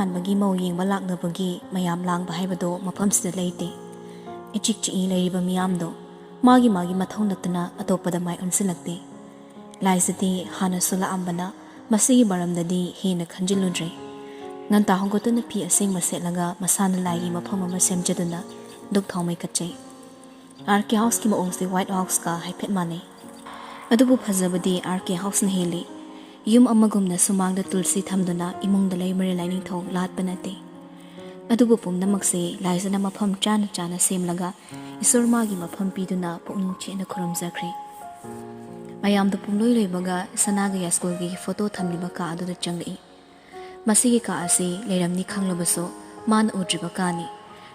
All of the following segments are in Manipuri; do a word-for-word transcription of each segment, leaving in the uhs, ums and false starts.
ꯄꯥꯟꯕꯒꯤ ꯃꯧ ꯌꯦꯡꯕ ꯂꯥꯛꯅꯕꯒꯤ ꯃꯌꯥꯝ ꯂꯥꯡꯕ ꯍꯥꯏꯕꯗꯣ ꯃꯐꯝꯁꯤꯗ ꯂꯩꯇꯦ꯫ ꯏꯆꯤꯛ ꯆꯤꯛꯏ ꯂꯩꯔꯤꯕ ꯃꯤꯌꯥꯝꯗꯣ ꯃꯥꯒꯤ ꯃꯥꯒꯤ ꯃꯊꯧ ꯅꯠꯇꯅ ꯑꯇꯣꯞꯄꯗ ꯃꯥꯏ ꯑꯣꯟꯁꯤꯜꯂꯛꯇꯦ꯫ ꯂꯥꯏꯖꯗꯤ ꯍꯥꯟꯅꯁꯨ ꯂꯥꯛꯑꯝꯕꯅ ꯃꯁꯤꯒꯤ ꯃꯔꯝꯗꯗꯤ ꯍꯦꯟꯅ ꯈꯟꯖꯤꯜꯂꯨꯗ꯭ꯔꯦ꯫ ꯉꯟꯇꯥ ꯍꯧꯒꯠꯇꯨꯅ ꯐꯤ ꯑꯁꯦꯡꯕ ꯁꯦꯠꯂꯒ ꯃꯁꯥꯅ ꯂꯥꯏꯒꯤ ꯃꯐꯝ ꯑꯃ ꯁꯦꯝꯖꯗꯨꯅ ꯙꯨꯞ ꯊꯥꯎꯃꯩ ꯀꯠꯆꯩ꯫ ꯑꯥꯔ ꯀꯦ ꯍꯥꯎꯁꯀꯤ ꯃꯑꯣꯡꯁꯦ ꯋꯥꯏꯠ ꯍꯥꯎꯁꯀ ꯍꯥꯏꯐꯦꯠ ꯃꯥꯟꯅꯩ꯫ ꯑꯗꯨꯕꯨ ꯐꯖꯕꯗꯤ ꯑꯥꯔ ꯀꯦ ꯍꯥꯎꯁꯅ ꯍꯦꯜꯂꯤ꯫ ꯌꯨꯝ ꯑꯃꯒꯨꯝꯅ ꯁꯨꯃꯥꯡꯗ ꯇꯨꯜꯁꯤ ꯊꯝꯗꯨꯅ ꯏꯃꯨꯡꯗ ꯂꯩꯃꯔꯦꯜ ꯂꯥꯏꯅꯤꯡꯊꯧ ꯂꯥꯠꯄ ꯅꯠꯇꯦ꯫ ꯑꯗꯨꯕꯨ ꯄꯨꯝꯅꯃꯛꯁꯦ ꯂꯥꯏꯖꯅ ꯃꯐꯝ ꯆꯥꯅ ꯆꯥꯅ ꯁꯦꯝꯂꯒ ꯏꯁꯣꯔ ꯃꯥꯒꯤ ꯃꯐꯝ ꯄꯤꯗꯨꯅ ꯄꯨꯛꯅꯤꯡ ꯆꯦꯠꯅ ꯈꯨꯔꯨꯝꯖꯈ꯭ꯔꯦ꯫ ꯃꯌꯥꯝꯗꯨ ꯄꯨꯝꯂꯣꯏ ꯂꯣꯏꯕꯒ ꯁꯅꯥꯒ ꯌꯥꯏꯁꯀꯨꯜꯒꯤ ꯐꯣꯇꯣ ꯊꯝꯂꯤꯕ ꯀꯥ ꯑꯗꯨꯗ ꯆꯪꯂꯛꯏ꯫ ꯃꯁꯤꯒꯤ ꯀꯥ ꯑꯁꯤ ꯂꯩꯔꯝꯅꯤ ꯈꯪꯂꯕꯁꯨ ꯃꯥꯅ ꯎꯗ꯭ꯔꯤꯕ ꯀꯥꯅꯤ꯫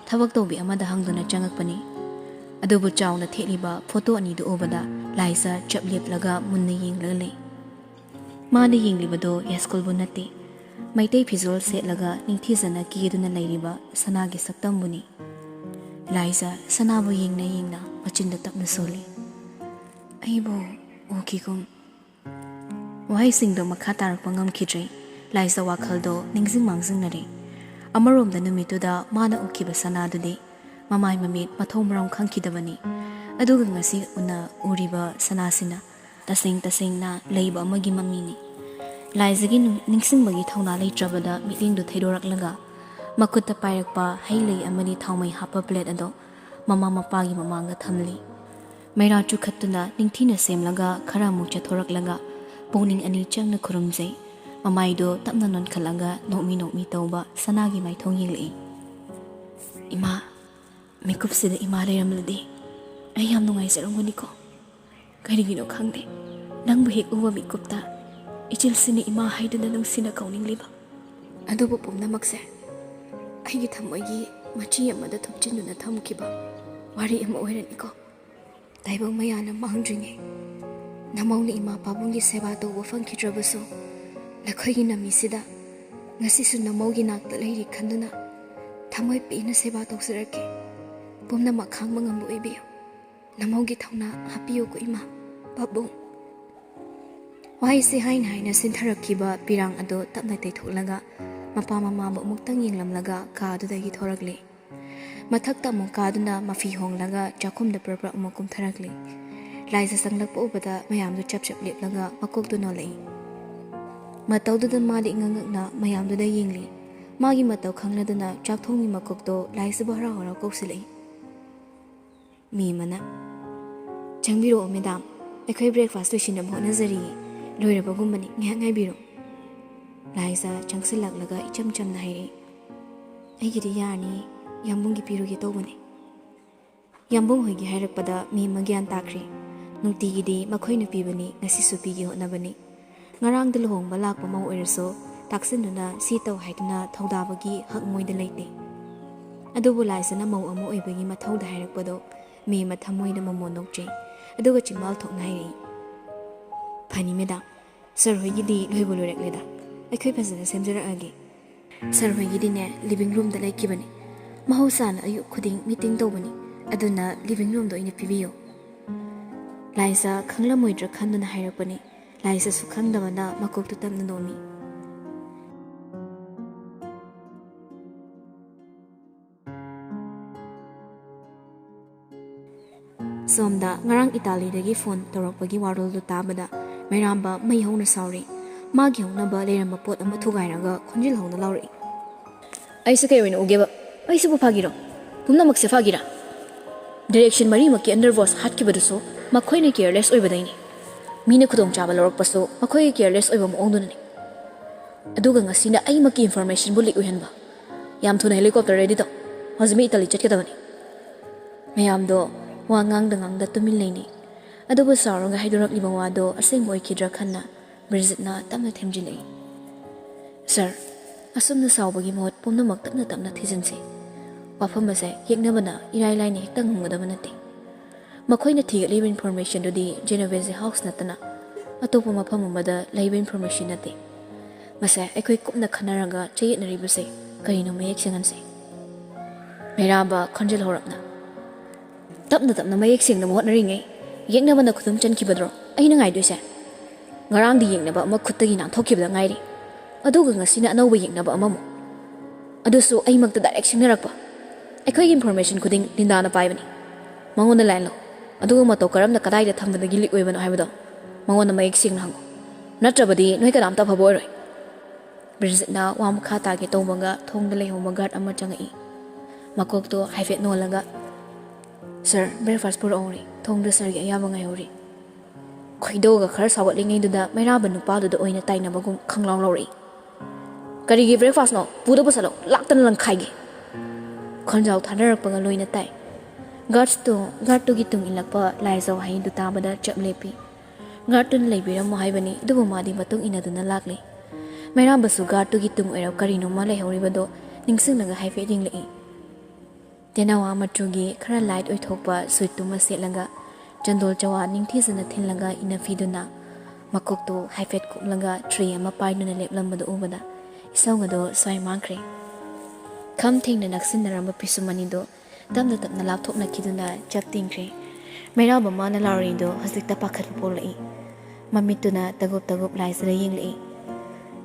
ꯊꯕꯛ ꯇꯧꯕꯤ ꯑꯃꯗ ꯍꯪꯗꯨꯅ ꯆꯪꯉꯛꯄꯅꯤ꯫ ꯑꯗꯨꯕꯨ ꯆꯥꯎꯅ ꯊꯦꯠꯂꯤꯕ ꯐꯣꯇꯣ ꯑꯅꯤꯗꯨ ꯎꯕꯗ ꯂꯥꯏꯖ ꯆꯞ ꯂꯦꯞꯂꯒ ꯃꯨꯟꯅ ꯌꯦꯡꯂꯒ ꯂꯩ꯫ ꯃꯥꯅ ꯌꯦꯡꯂꯤꯕꯗꯨ ꯌꯥꯏꯁꯀꯨꯜꯕꯨ ꯅꯠꯇꯦ, ꯃꯩꯇꯩ ꯐꯤꯖꯣꯜ ꯁꯦꯠꯂꯒ ꯅꯤꯡꯊꯤꯖꯅ ꯀꯦꯗꯨꯅ ꯂꯩꯔꯤꯕ ꯁꯅꯥꯒꯤ ꯁꯛꯇꯝꯕꯨꯅꯤ꯫ ꯂꯥꯏꯖ ꯁꯅꯥꯕꯨ ꯌꯦꯡꯅ ꯌꯦꯡꯅ ꯃꯆꯤꯟꯗ ꯇꯞꯅ ꯁꯣꯜꯂꯤ꯫ "ꯑꯩꯕꯨ ꯎꯈꯤꯒꯨꯝ"꯫ ꯋꯥꯍꯩꯁꯤꯡꯗꯣ ꯃꯈꯥ ꯇꯥꯔꯛꯄ ꯉꯝꯈꯤꯗ꯭ꯔꯦ꯫ ꯂꯥꯏꯖ ꯋꯥꯈꯜꯗꯣ ꯅꯤꯡꯁꯤꯡ ꯃꯥꯡꯖꯤꯡꯅꯔꯦ꯫ ꯑꯃꯔꯣꯝꯗ ꯅꯨꯃꯤꯠꯇꯨꯗ ꯃꯥꯅ ꯎꯈꯤꯕ ꯁꯅꯥꯗꯨꯗꯤ ꯃꯃꯥꯏ ꯃꯃꯤꯠ ꯃꯊꯣꯡ ꯃꯔꯝ ꯈꯪꯈꯤꯗꯕꯅꯤ꯫ ꯑꯗꯨꯒ ꯉꯁꯤ ꯎꯅ ꯎꯔꯤꯕ ꯁꯅꯥꯁꯤꯅ ꯇꯁꯦꯡ ꯇꯁꯦꯡꯅ ꯂꯩꯕ ꯑꯃꯒꯤ ꯃꯃꯤꯅꯤ꯫ ꯂꯥꯏꯖꯒꯤ ꯅꯨꯡ-, ꯅꯤꯡꯁꯤꯡꯕꯒꯤ ꯊꯧꯅꯥ ꯂꯩꯇ꯭ꯔꯕꯗ ꯃꯤꯠꯌꯦꯡꯗꯨ ꯊꯩꯗꯣꯔꯛꯂꯒ ꯃꯈꯨꯠꯇ ꯄꯥꯏꯔꯛꯄ ꯍꯩ ꯂꯩ ꯑꯃꯗꯤ ꯊꯥꯎꯃꯩ ꯍꯥꯞꯄ ꯄ꯭ꯂꯦꯠ ꯑꯗꯣ ꯃꯃꯥ ꯃꯄꯥꯒꯤ ꯃꯃꯥꯡꯗ ꯊꯝꯂꯤ꯫ ꯃꯩꯔꯥ ꯆꯨꯈꯠꯇꯨꯅ ꯅꯤꯡꯊꯤꯅ ꯁꯦꯝꯂꯒ ꯈꯔ ꯑꯃꯨꯛ ꯆꯠꯊꯣꯔꯛꯂꯒ ꯄꯨꯛꯅꯤꯡ ꯑꯅꯤ ꯆꯪꯅ ꯈꯨꯔꯨꯝꯖꯩ꯫ ꯃꯃꯥꯏꯗꯣ ꯇꯞꯅ ꯅꯣꯟꯈꯠꯂꯒ ꯅꯣꯛꯃꯤ ꯅꯣꯛꯃꯤ ꯇꯧꯕ ꯁꯅꯥꯒꯤ ꯃꯥꯏꯊꯣꯡ ꯌꯦꯡꯂꯛꯏ꯫ "ꯏꯃꯥ, ꯃꯤꯀꯨꯞꯁꯤꯗ ꯏꯃꯥ ꯂꯩꯔꯝꯂꯗꯤ ꯑꯩ ꯌꯥꯝ ꯅꯨꯡꯉꯥꯏꯖꯔꯝꯒꯅꯤꯀꯣ꯫ ꯀꯔꯤꯒꯤꯅꯣ ꯈꯪꯗꯦ, ꯅꯪꯕꯨ ꯍꯦꯛ ꯎꯕ ꯃꯤꯀꯨꯞꯇ ꯏꯆꯤꯜꯁꯤꯅ ꯏꯃꯥ ꯍꯥꯏꯗꯨꯅ ꯅꯨꯡꯁꯤꯅ ꯀꯧꯅꯤꯡꯂꯤꯕ꯫ ꯑꯗꯨꯕꯨ ꯄꯨꯝꯅꯃꯛꯁꯦ ꯑꯩꯒꯤ ꯊꯃꯣꯏꯒꯤ ꯃꯆꯤ ꯑꯃꯗ ꯊꯨꯞꯆꯤꯟꯗꯨꯅ ꯊꯝꯈꯤꯕ ꯋꯥꯔꯤ ꯑꯃ ꯑꯣꯏꯔꯅꯤꯀꯣ꯫ ꯇꯥꯏꯕꯪ ꯃꯌꯥꯝꯅ ꯃꯥꯡꯗ꯭ꯔꯤꯉꯩ ꯅꯃꯧꯅ ꯏꯃꯥ ꯄꯥꯕꯨꯡꯒꯤ ꯁꯦꯕꯥ ꯇꯧꯕ ꯐꯪꯈꯤꯗ꯭ꯔꯕꯁꯨ, ꯅꯈꯣꯏꯒꯤ ꯅꯃꯤꯁꯤꯗ ꯉꯁꯤꯁꯨ ꯅꯃꯧꯒꯤ ꯅꯥꯛꯇ ꯂꯩꯔꯤ ꯈꯟꯗꯨꯅ ꯊꯃꯣꯏ ꯄꯦꯟꯅ ꯁꯦꯕꯥ ꯇꯧꯖꯔꯛꯀꯦ꯫ ꯄꯨꯝꯅꯃꯛ ꯈꯥꯡꯕ ꯉꯝꯕ ꯑꯣꯏꯕꯤꯌꯨ꯫ ꯅꯃꯧꯒꯤ ꯊꯧꯅꯥ ꯍꯥꯞꯄꯤꯌꯨꯀꯣ ꯏꯃꯥ, ꯄꯥꯕꯨꯡ"꯫ ꯋꯥꯍꯩꯁꯦ ꯍꯥꯏꯅ ꯍꯥꯏꯅ ꯁꯤꯟꯊꯔꯛꯈꯤꯕ ꯄꯤꯔꯥꯡ ꯑꯗꯨ ꯇꯞꯅ ꯇꯩꯊꯣꯛꯂꯒ ꯃꯄꯥ ꯃꯃꯥꯕꯨ ꯑꯃꯨꯛꯇꯪ ꯌꯦꯡꯂꯝꯂꯒ ꯀꯥꯗꯨꯗꯒꯤ ꯊꯣꯔꯛꯂꯦ꯫ ꯃꯊꯛꯇ ꯑꯃꯨꯛ ꯀꯥꯗꯨꯅ ꯃꯐꯤ ꯍꯣꯡꯂꯒ ꯆꯥꯛꯈꯨꯝꯗ ꯄ꯭ꯔꯞ ꯄ꯭ꯔꯞ ꯑꯃꯨꯛ ꯀꯨꯝꯊꯔꯛꯂꯦ꯫ ꯂꯥꯏꯖ ꯆꯪꯂꯛꯄ ꯎꯕꯗ ꯃꯌꯥꯝꯗꯨ ꯆꯞ ꯆꯞ ꯂꯦꯞꯂꯒ ꯃꯀꯣꯛꯇꯨ ꯅꯣꯜꯂꯛꯏ꯫ ꯃꯇꯧꯗꯨꯗ ꯃꯥꯗꯤ ꯏꯉꯛ ꯉꯛꯅ ꯃꯌꯥꯝꯗꯨꯗ ꯌꯦꯡꯂꯤ꯫ ꯃꯥꯒꯤ ꯃꯇꯧ ꯈꯪꯂꯗꯨꯅ ꯆꯥꯛꯊꯣꯡꯒꯤ ꯃꯀꯣꯛꯇꯣ ꯂꯥꯏꯖꯕꯨ ꯍꯔꯥꯎ ꯍꯔꯥꯎ ꯀꯧꯁꯤꯜꯂꯛꯏ꯫ ꯃꯦꯝ ꯑꯃꯅ, "ꯆꯪꯕꯤꯔꯛꯑꯣ ꯃꯦꯗꯥꯝ, ꯑꯩꯈꯣꯏ ꯕ꯭ꯔꯦꯛꯐꯥꯁ ꯂꯣꯏꯁꯤꯟꯅꯕ ꯍꯣꯠꯅꯖꯔꯤꯌꯦ꯫ ꯂꯣꯏꯔꯕꯒꯨꯝꯕꯅꯤ, ꯉꯥꯏꯍꯥꯛ ꯉꯥꯏꯕꯤꯔꯣ꯫" ꯂꯥꯏꯖ ꯆꯪꯁꯤꯜꯂꯛꯂꯒ ꯏꯆꯝ ꯆꯝꯅ ꯍꯥꯏꯔꯛꯏ, "ꯑꯩꯒꯤꯗꯤ ꯌꯥꯔꯅꯤꯌꯦ, ꯌꯥꯝꯕꯨꯡꯒꯤ ꯄꯤꯔꯨꯒꯦ ꯇꯧꯕꯅꯦ꯫" ꯌꯥꯝꯕꯨꯡ ꯍꯣꯏꯒꯤ ꯍꯥꯏꯔꯛꯄꯗ ꯃꯦꯝ ꯑꯃ ꯒ꯭ꯌꯥꯟ ꯇꯥꯈ꯭ꯔꯦ꯫ ꯅꯨꯡꯇꯤꯒꯤꯗꯤ ꯃꯈꯣꯏꯅ ꯄꯤꯕꯅꯤ, ꯉꯁꯤꯁꯨ ꯄꯤꯒꯦ ꯍꯣꯠꯅꯕꯅꯤ꯫ ꯉꯔꯥꯡꯗ ꯂꯨꯍꯣꯡꯕ ꯂꯥꯛꯄ ꯃꯧ ꯑꯣꯏꯔꯁꯨ ꯇꯥꯛꯁꯤꯟꯗꯨꯅ ꯁꯤ ꯇꯧ ꯍꯥꯏꯗꯨꯅ ꯊꯧꯗꯥꯕꯒꯤ ꯍꯛ ꯃꯣꯏꯗ ꯂꯩꯇꯦ꯫ ꯑꯗꯨꯕꯨ ꯂꯥꯏꯖꯅ ꯃꯧ ꯑꯃ ꯑꯣꯏꯕꯒꯤ ꯃꯊꯧꯗ ꯍꯥꯏꯔꯛꯄꯗꯣ ꯃꯦꯝ ꯑꯃ ꯊꯃꯣꯏꯗ ꯃꯃꯣꯟ ꯅꯣꯛꯆꯩ꯫ ꯑꯗꯨꯒ ꯆꯤꯝꯕꯥꯜ ꯊꯣꯛꯅ ꯍꯥꯏꯔꯛꯏ, "ꯐꯅꯤ ꯃꯦꯗꯥꯝ, ꯁꯥꯔ ꯍꯣꯏꯒꯤꯗꯤ ꯂꯣꯏꯕꯨ ꯂꯣꯏꯔꯛꯂꯦꯗ꯫ ꯑꯩꯈꯣꯏ ꯐꯖꯅ ꯁꯦꯝꯖꯔꯛꯑꯒꯦ꯫ ꯁꯥꯔ ꯍꯣꯏꯒꯤꯗꯤꯅꯦ, ꯂꯤꯚꯤꯡ ꯔꯨꯝꯗ ꯂꯩꯈꯤꯕꯅꯤ꯫ ꯃꯍꯧꯁꯥꯅ ꯑꯌꯨꯛ ꯈꯨꯗꯤꯡ ꯃꯤꯇꯤꯡ ꯇꯧꯕꯅꯤ꯫ ꯑꯗꯨꯅ ꯂꯤꯚꯤꯡ ꯔꯨꯝꯗ ꯑꯣꯏꯅ ꯄꯤꯕꯤꯌꯨ꯫" ꯂꯥꯏꯖ ꯈꯪꯂꯝꯃꯣꯏꯗ꯭ꯔꯥ ꯈꯟꯗꯨꯅ ꯍꯥꯏꯔꯛꯄꯅꯤ꯫ ꯂꯥꯏꯖꯁꯨ ꯈꯪꯗꯕꯅ ꯃꯀꯣꯛꯇꯨ ꯇꯞꯅ ꯅꯣꯝꯃꯤ꯫ ꯁꯣꯝꯗ ꯉꯔꯥꯡ ꯏꯇꯥꯂꯤꯗꯒꯤ ꯐꯣꯟ ꯇꯧꯔꯛꯄꯒꯤ ꯋꯥꯔꯣꯜꯗꯨ ꯇꯥꯕꯗ ꯃꯩꯔꯥꯝꯕ ꯃꯩ ꯍꯧꯅ ꯁꯥꯎꯔꯤ꯫ ꯃꯥꯒꯤ ꯍꯧꯅꯕ ꯂꯩꯔꯝꯕ ꯄꯣꯠ ꯑꯃ ꯊꯨꯒꯥꯏꯔꯒ ꯈꯣꯟꯖꯦꯜ ꯍꯧꯅ ꯂꯥꯎꯔꯛꯏ, "ꯑꯩꯁꯦ ꯀꯩ ꯑꯣꯏꯅ ꯎꯒꯦꯕ? ꯑꯩꯁꯤꯕꯨ ꯐꯥꯒꯤꯔꯣ? ꯄꯨꯝꯅꯃꯛꯁꯦ ꯐꯥꯒꯤꯔꯥ? ꯗꯤꯔꯦꯛꯁꯟ ꯃꯔꯤꯃꯛꯀꯤ ꯑꯟꯗꯔ ꯋꯥꯁ ꯍꯥꯠꯈꯤꯕꯗꯨꯁꯨ ꯃꯈꯣꯏꯅ ꯀꯦꯌꯔꯂꯦꯁ ꯑꯣꯏꯕꯗꯩꯅꯤ꯫ ꯃꯤꯅ ꯈꯨꯗꯣꯡꯆꯥꯕ ꯂꯧꯔꯛꯄꯁꯨ ꯃꯈꯣꯏꯒꯤ ꯀꯦꯌꯔꯂꯦꯁ ꯑꯣꯏꯕ ꯃꯑꯣꯡꯗꯨꯅꯅꯤ꯫ ꯑꯗꯨꯒ ꯉꯁꯤꯅ ꯑꯩꯃꯛꯀꯤ ꯏꯟꯐꯣꯔꯃꯦꯁꯟꯕꯨ ꯂꯤꯛ ꯑꯣꯏꯍꯟꯕ꯫ ꯌꯥꯝ ꯊꯨꯅ ꯍꯦꯂꯤꯀꯣꯞꯇꯔ ꯔꯦꯗꯤ ꯇꯧ꯫ ꯍꯧꯖꯤꯛꯃꯛ ꯏꯇꯥꯂꯤ ꯆꯠꯀꯗꯕꯅꯤ꯫" ꯃꯌꯥꯝꯗꯣ ꯋꯥ ꯉꯥꯡꯗ ꯉꯥꯡꯗ ꯇꯨꯃꯤꯟ ꯂꯩꯅꯩ꯫ ꯑꯗꯨꯕꯨ ꯁꯥꯎꯔꯒ ꯍꯥꯏꯗꯣꯔꯛꯂꯤꯕ ꯋꯥꯗꯣ ꯑꯁꯦꯡꯕ ꯑꯣꯏꯈꯤꯗ꯭ꯔꯥ ꯈꯟꯅ ꯕ꯭ꯔꯤꯖꯤꯠꯅ ꯇꯞꯅ ꯊꯦꯝꯖꯤꯜꯂꯛꯏ꯫ "ꯁꯥꯔ, ꯑꯁꯨꯝꯅ ꯁꯥꯎꯕꯒꯤ ꯃꯍꯨꯠ ꯄꯨꯝꯅꯃꯛ ꯇꯞꯅ ꯇꯞꯅ ꯊꯤꯖꯤꯟꯁꯤ꯫ ꯋꯥꯐꯝ ꯑꯁꯦ ꯌꯦꯛꯅꯕꯅ ꯏꯔꯥꯏ ꯂꯥꯏꯅ ꯍꯦꯛꯇ ꯉꯝꯒꯗꯕ ꯅꯠꯇꯦ꯫ ꯃꯈꯣꯏꯅ ꯊꯤꯒꯠꯂꯤꯕ ꯏꯟꯐꯣꯔꯃꯦꯁꯟꯗꯨꯗꯤ ꯖꯦꯅꯣꯚꯦꯖ ꯍꯥꯎꯁ ꯅꯠꯇꯅ ꯑꯇꯣꯞꯄ ꯃꯐꯝ ꯑꯃꯗ ꯂꯩꯕ ꯏꯟꯐꯣꯔꯃꯦꯁꯟ ꯅꯠꯇꯦ꯫ ꯃꯁꯦ ꯑꯩꯈꯣꯏ ꯀꯨꯞꯅ ꯈꯟꯅꯔꯒ ꯆꯌꯦꯠꯅꯔꯤꯕꯁꯦ ꯀꯔꯤꯅꯣ ꯃꯌꯦꯛ ꯁꯦꯡꯍꯟꯁꯤ꯫" ꯃꯩꯔꯥꯕ ꯈꯣꯟꯖꯦꯜ ꯍꯧꯔꯞꯅ, "ꯇꯞꯅ ꯇꯞꯅ ꯃꯌꯦꯛ ꯁꯦꯡꯅꯕ ꯍꯣꯠꯅꯔꯤꯉꯩ ꯌꯦꯛꯅꯕꯅ ꯈꯨꯗꯨꯝ ꯆꯟꯈꯤꯕꯗ꯭ꯔꯣ ꯑꯩꯅ ꯉꯥꯏꯗꯣꯏꯁꯦ? ꯉꯔꯥꯡꯗꯤ ꯌꯦꯛꯅꯕ ꯑꯃ ꯈꯨꯠꯇꯒꯤ ꯅꯥꯟꯊꯣꯛꯈꯤꯕꯗ ꯉꯥꯏꯔꯤ꯫ ꯑꯗꯨꯒ ꯉꯁꯤꯅ ꯑꯅꯧꯕ ꯌꯦꯛꯅꯕ ꯑꯃꯃꯨꯛ꯫ ꯑꯗꯨꯁꯨ ꯑꯩꯃꯛꯇ ꯗꯥꯏꯔꯦꯛ ꯁꯤꯡꯅꯔꯛꯄ꯫ ꯑꯩꯈꯣꯏꯒꯤ ꯏꯟꯐꯣꯔꯃꯦꯁꯟ ꯈꯨꯗꯤꯡ ꯂꯤꯟꯗꯥꯅ ꯄꯥꯏꯕꯅꯤ꯫ ꯃꯉꯣꯟꯗ ꯂꯥꯏꯟ ꯂꯧ꯫ ꯑꯗꯨꯒ ꯃꯇꯧ ꯀꯔꯝꯅ ꯀꯗꯥꯏꯗ ꯊꯝꯕꯗꯒꯤ ꯂꯤꯛ ꯑꯣꯏꯕꯅꯣ ꯍꯥꯏꯕꯗꯣ ꯃꯉꯣꯟꯗ ꯃꯌꯦꯛ ꯁꯦꯡꯅ ꯍꯪꯉꯨ꯫ ꯅꯠꯇ꯭ꯔꯕꯗꯤ ꯅꯣꯏ ꯀꯅꯥꯝꯇ ꯑꯐꯕ ꯑꯣꯏꯔꯣꯏ꯫ ꯕ꯭ꯔꯤꯖꯤꯠꯅ ꯋꯥ ꯃꯈꯥ ꯇꯥꯒꯦ ꯇꯧꯕꯒ ꯊꯣꯡꯗ ꯂꯩꯍꯧꯕ ꯒꯥꯔꯗ ꯑꯃ ꯆꯪꯉꯛꯏ꯫ ꯃꯀꯣꯛꯇꯣ ꯍꯥꯏꯐꯦꯠ ꯅꯣꯜꯂꯒ, "ꯁꯥꯔ, ꯕ꯭ꯔꯦꯛꯐꯥꯁ ꯄꯨꯔꯛꯍꯧꯔꯤ꯫ ꯊꯣꯡꯗ ꯁꯥꯔꯒꯤ ꯑꯌꯥꯕ ꯉꯥꯏꯍꯧꯔꯤ꯫" ꯈꯣꯏꯗꯧꯒ ꯈꯔ ꯁꯥꯎꯒꯠꯂꯤꯉꯩꯗꯨꯗ ꯃꯩꯔꯥꯕ ꯅꯨꯄꯥꯗꯨꯗ ꯑꯣꯏꯅ ꯇꯥꯏꯅꯕꯒꯨꯝ ꯈꯪꯂꯥꯎ ꯂꯥꯎꯔꯛꯏ꯫ "ꯀꯔꯤꯒꯤ ꯕ꯭ꯔꯦꯛꯐꯥꯁꯅꯣ? ꯄꯨꯗ ꯄꯨꯁꯜꯂꯣ, ꯂꯥꯛꯇꯅ ꯂꯪꯈꯥꯏꯒꯦ!" ꯈꯣꯟꯖꯥꯎ ꯊꯥꯅꯔꯛꯄꯒ ꯂꯣꯏꯅ ꯇꯥꯏ꯫ ꯒꯥꯔꯗꯁꯇꯨ, ꯒꯥꯔꯗꯇꯨꯒꯤ ꯇꯨꯡ ꯏꯜꯂꯛꯄ ꯂꯥꯏꯖ ꯋꯥꯍꯩꯗꯨ ꯇꯥꯕꯗ ꯆꯞ ꯂꯦꯞꯄꯤ꯫ ꯒꯥꯔꯗꯇꯨꯅ ꯂꯩꯕꯤꯔꯝꯃꯣ ꯍꯥꯏꯕꯅꯤ, ꯑꯗꯨꯕꯨ ꯃꯥꯗꯤ ꯃꯇꯨꯡ ꯏꯟꯅꯗꯨꯅ ꯂꯥꯛꯂꯤ꯫ ꯃꯩꯔꯥꯕꯁꯨ ꯒꯥꯔꯗꯇꯨꯒꯤ ꯇꯨꯡ ꯑꯣꯏꯔꯞ ꯀꯔꯤꯅꯣꯝꯃ ꯂꯩꯍꯧꯔꯤꯕꯗꯨ ꯅꯤꯡꯁꯤꯡꯂꯒ ꯍꯥꯏꯐꯦꯠ ꯌꯦꯡꯂꯛꯏ꯫ ꯇꯦꯅꯋꯥ ꯃꯆꯨꯒꯤ ꯈꯔ ꯂꯥꯏꯠ ꯑꯣꯏꯊꯣꯛꯄ ꯁꯨꯠꯇꯨꯃ ꯁꯦꯠꯂꯒ, ꯆꯟꯗꯣꯜ ꯆꯋꯥ ꯅꯤꯡꯊꯤꯖꯅ ꯊꯤꯜꯂꯒ ꯏꯟꯅꯐꯤꯗꯨꯅ ꯃꯀꯣꯛꯇꯨ ꯍꯥꯏꯐꯦꯠ ꯀꯨꯞꯂꯒ ꯇ꯭ꯔꯦ ꯑꯃ ꯄꯥꯏꯗꯨꯅ ꯂꯦꯞꯂꯝꯕꯗꯨ ꯎꯕꯗ ꯏꯁꯧꯒꯗꯣ ꯁ꯭ꯋꯥꯏ ꯃꯥꯡꯈ꯭ꯔꯦ꯫ ꯈꯝ ꯊꯦꯡꯅ ꯅꯛꯁꯤꯟꯅꯔꯝꯕ ꯄꯤꯁꯨꯝ ꯑꯅꯤꯗꯨ ꯇꯞꯅ ꯇꯞꯅ ꯂꯥꯞꯊꯣꯛꯅꯈꯤꯗꯨꯅ ꯆꯞ ꯇꯤꯡꯈ꯭ꯔꯦ꯫ ꯃꯩꯔꯥꯕ ꯃꯥꯅ ꯂꯥꯎꯔꯤꯗꯨ ꯍꯧꯖꯤꯛꯇ ꯄꯥꯈꯠꯄ ꯄꯣꯛꯂꯛꯏ꯫ ꯃꯃꯤꯠꯇꯨꯅ ꯇꯒꯨꯞ ꯇꯒꯨꯞ ꯂꯥꯏꯖꯗ ꯌꯦꯡꯂꯛꯏ꯫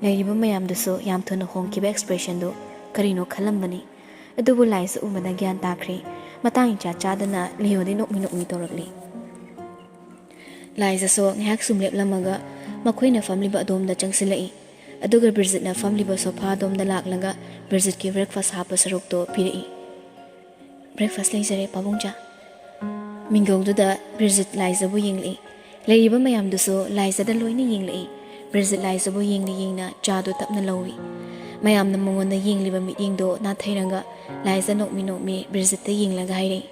ꯂꯩꯔꯤꯕ ꯃꯌꯥꯝꯗꯨꯁꯨ ꯌꯥꯝ ꯊꯨꯅ ꯍꯣꯡꯈꯤꯕ ꯑꯦꯛꯁꯄ꯭ꯔꯦꯁꯟꯗꯨ ꯀꯔꯤꯅꯣ ꯈꯜꯂꯝꯕꯅꯤ꯫ ꯑꯗꯨꯕꯨ ꯂꯥꯏꯖ ꯎꯕꯗ ꯒ꯭ꯌꯥꯟ ꯇꯥꯈ꯭ꯔꯦ꯫ ꯃꯇꯥꯡ ꯏꯆꯥ ꯆꯥꯗꯅ ꯂꯤꯌꯣꯗꯤ ꯅꯣꯛꯃꯤ ꯅꯣꯛꯃꯤ ꯇꯧꯔꯛꯂꯤ꯫ ꯂꯥꯏꯖꯁꯨ ꯉꯥꯏꯍꯥꯛ ꯁꯨꯝ ꯂꯦꯞꯂꯝꯃꯒ ꯃꯈꯣꯏꯅ ꯐꯝꯂꯤꯕ ꯑꯗꯣꯝꯗ ꯆꯪꯁꯤꯜꯂꯛꯏ꯫ ꯑꯗꯨꯒ ꯕ꯭ꯔꯤꯖꯤꯠꯅ ꯐꯝꯂꯤꯕ ꯁꯣꯐꯥ ꯑꯗꯣꯝꯗ ꯂꯥꯛꯂꯒ ꯕ꯭ꯔꯤꯖꯤꯠꯀꯤ ꯕ꯭ꯔꯦꯛꯐꯥꯁ ꯍꯥꯞꯄ ꯁꯔꯨꯛꯇꯣ ꯄꯤꯔꯛꯏ꯫ "ꯕ꯭ꯔꯦꯛꯐꯥꯁ ꯂꯩꯖꯔꯦ, ꯄꯥꯕꯨꯡꯆꯥ꯫" ꯃꯤꯡꯒꯧꯗꯨꯗ ꯕ꯭ꯔꯤꯖꯤꯠ ꯂꯥꯏꯖꯕꯨ ꯌꯦꯡꯂꯛꯏ꯫ ꯂꯩꯔꯤꯕ ꯃꯌꯥꯝꯗꯨꯁꯨ ꯂꯥꯏꯖꯗ ꯂꯣꯏꯅ ꯌꯦꯡꯂꯛꯏ꯫ ꯕ꯭ꯔꯤꯖꯤꯠ ꯂꯥꯏꯖꯕꯨ ꯌꯦꯡꯅ ꯌꯦꯡꯅ ꯆꯥꯗꯨ ꯇꯞꯅ ꯂꯧꯏ꯫ ꯃꯌꯥꯝꯅ ꯃꯉꯣꯟꯗ ꯌꯦꯡꯂꯤꯕ ꯃꯤꯠꯌꯦꯡꯗꯣ ꯅꯥꯊꯩꯔꯒ ꯂꯥꯏꯖ ꯅꯣꯛꯃꯤ ꯅꯣꯛꯃꯤ ꯕ꯭ꯔꯤꯖꯤꯠꯇ ꯌꯦꯡꯂꯒ ꯍꯥꯏꯔꯛꯏ,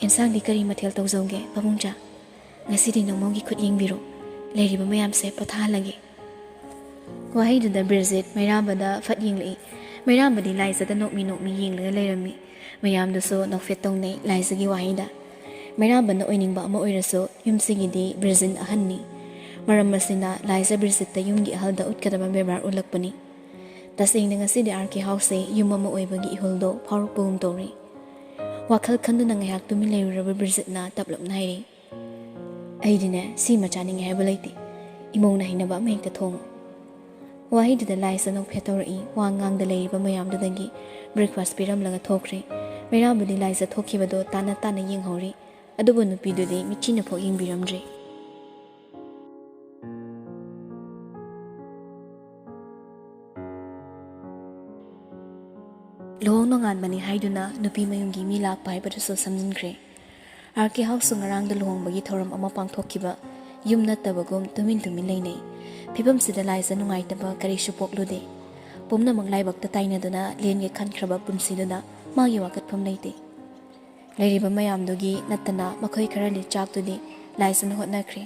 "ꯑꯦꯟꯁꯥꯡꯗꯤ ꯀꯔꯤ ꯃꯊꯦꯜ ꯇꯧꯖꯧꯒꯦ, ꯄꯥꯕꯨꯡꯆꯥ? ꯉꯁꯤꯗꯤ ꯅꯃꯧꯒꯤ ꯈꯨꯠ ꯌꯦꯡꯕꯤꯔꯣ꯫ ꯂꯩꯔꯤꯕ ꯃꯌꯥꯝꯁꯦ ꯄꯣꯊꯥꯍꯜꯂꯒꯦ꯫" ꯋꯥꯍꯩꯗꯨꯗ ꯕ꯭ꯔꯤꯖꯤꯠ ꯃꯩꯔꯥꯕꯗ ꯐꯠ ꯌꯦꯡꯂꯛꯏ꯫ ꯃꯩꯔꯥꯕꯗꯤ ꯂꯥꯏꯖꯗ ꯅꯣꯛꯃꯤ ꯅꯣꯛꯃꯤ ꯌꯦꯡꯂꯒ ꯂꯩꯔꯝꯃꯤ꯫ ꯃꯌꯥꯝꯗꯨꯁꯨ ꯅꯣꯛꯐꯦꯠ ꯇꯧꯅꯩ ꯂꯥꯏꯖꯒꯤ ꯋꯥꯍꯩꯗ꯫ ꯃꯩꯔꯥꯕꯅ ꯑꯣꯏꯅꯤꯡꯕ ꯑꯃ ꯑꯣꯏꯔꯁꯨ ꯌꯨꯝꯁꯤꯒꯤꯗꯤ ꯕ꯭ꯔꯤꯖꯤꯠ ꯑꯍꯟꯅꯤ꯫ ꯃꯔꯝ ꯑꯁꯤꯅ ꯂꯥꯏꯖ ꯕ꯭ꯔꯤꯖꯤꯠꯇ ꯌꯨꯝꯒꯤ ꯑꯍꯜꯗ ꯎꯠꯀꯗꯕ ꯕꯦꯕꯥꯔ ꯎꯠꯂꯛꯄꯅꯤ꯫ ꯇꯁꯦꯡꯅ ꯉꯁꯤꯗꯤ ꯑꯥꯔ ꯀꯦ ꯍꯥꯎꯁꯁꯦ ꯌꯨꯝ ꯑꯃ ꯑꯣꯏꯕꯒꯤ ꯏꯍꯨꯜꯗꯣ ꯐꯥꯎꯔꯛꯄꯒꯨꯝ ꯇꯧꯔꯤ꯫ ꯋꯥꯈꯜ ꯈꯟꯗꯨꯅ ꯉꯥꯏꯍꯥꯛ ꯇꯨꯃꯤꯟ ꯂꯩꯔꯨꯔꯕ ꯕ꯭ꯔꯤꯖꯤꯠꯅ ꯇꯞꯂꯞꯅ ꯍꯥꯏꯔꯛꯏ, "ꯑꯩꯗꯤꯅꯦ, ꯁꯤꯃ ꯆꯥꯅꯤꯡꯉꯦ ꯍꯥꯏꯕ ꯂꯩꯇꯦ꯫ ꯏꯃꯧꯅ ꯍꯩꯅꯕ ꯑꯃ ꯍꯦꯛꯇ ꯊꯣꯡꯉꯨ꯫" ꯋꯥꯍꯩꯗꯨꯗ ꯂꯥꯏꯖ ꯅꯣꯛꯐꯦꯠ ꯇꯧꯔꯛꯏ꯫ ꯋꯥ ꯉꯥꯡꯗ ꯂꯩꯔꯤꯕ ꯃꯌꯥꯝꯗꯨꯗꯒꯤ breakfast ꯄꯤꯔꯝꯂꯒ ꯊꯣꯛꯈ꯭ꯔꯦ꯫ ꯃꯩꯔꯥꯕꯨꯗꯤ ꯂꯥꯏꯖ ꯊꯣꯛꯈꯤꯕꯗꯣ ꯇꯥꯅ ꯇꯥꯅ ꯌꯦꯡꯍꯧꯔꯤ꯫ ꯑꯗꯨꯕꯨ ꯅꯨꯄꯤꯗꯨꯗꯤ ꯃꯤꯠꯆꯤꯅ ꯐꯥꯎ ꯌꯦꯡꯕꯤꯔꯝꯗ꯭ꯔꯦ꯫ ꯂꯨꯍꯣꯡ ꯅꯣꯡꯉꯥꯟꯕꯅꯤ ꯍꯥꯏꯗꯨꯅ ꯅꯨꯄꯤ ꯃꯌꯨꯝꯒꯤ ꯃꯤ ꯂꯥꯛꯄ ꯍꯥꯏꯕꯗꯨꯁꯨ ꯁꯝꯖꯤꯟꯈ꯭ꯔꯦ꯫ ꯑꯥꯔ ꯀꯦ ꯍꯥꯎꯁꯁꯨ ꯉꯔꯥꯡꯗ ꯂꯨꯍꯣꯡꯕꯒꯤ ꯊꯧꯔꯝ ꯑꯃ ꯄꯥꯡꯊꯣꯛꯈꯤꯕ ꯌꯨꯝ ꯅꯠꯇꯕꯒꯨꯝ ꯇꯨꯃꯤꯟ ꯇꯨꯃꯤꯟ ꯂꯩꯅꯩ꯫ ꯐꯤꯕꯝꯁꯤꯗ ꯂꯥꯏꯖ ꯅꯨꯡꯉꯥꯏꯇꯕ ꯀꯔꯤꯁꯨ ꯄꯣꯛꯂꯨꯗꯦ꯫ ꯄꯨꯝꯅꯃꯛ ꯂꯥꯏꯕꯛꯇ ꯇꯥꯏꯅꯗꯨꯅ ꯂꯦꯟꯒꯦ ꯈꯟꯈ꯭ꯔꯕ ꯄꯨꯟꯁꯤꯗꯨꯅ ꯃꯥꯒꯤ ꯋꯥꯀꯠꯐꯝ ꯂꯩꯇꯦ꯫ ꯂꯩꯔꯤꯕ ꯃꯌꯥꯝꯗꯨꯒꯤ ꯅꯠꯇꯅ ꯃꯈꯣꯏ ꯈꯔ ꯂꯤꯆꯥꯛꯇꯨꯗꯤ ꯂꯥꯏꯖꯅ ꯍꯣꯠꯅꯈ꯭ꯔꯦ꯫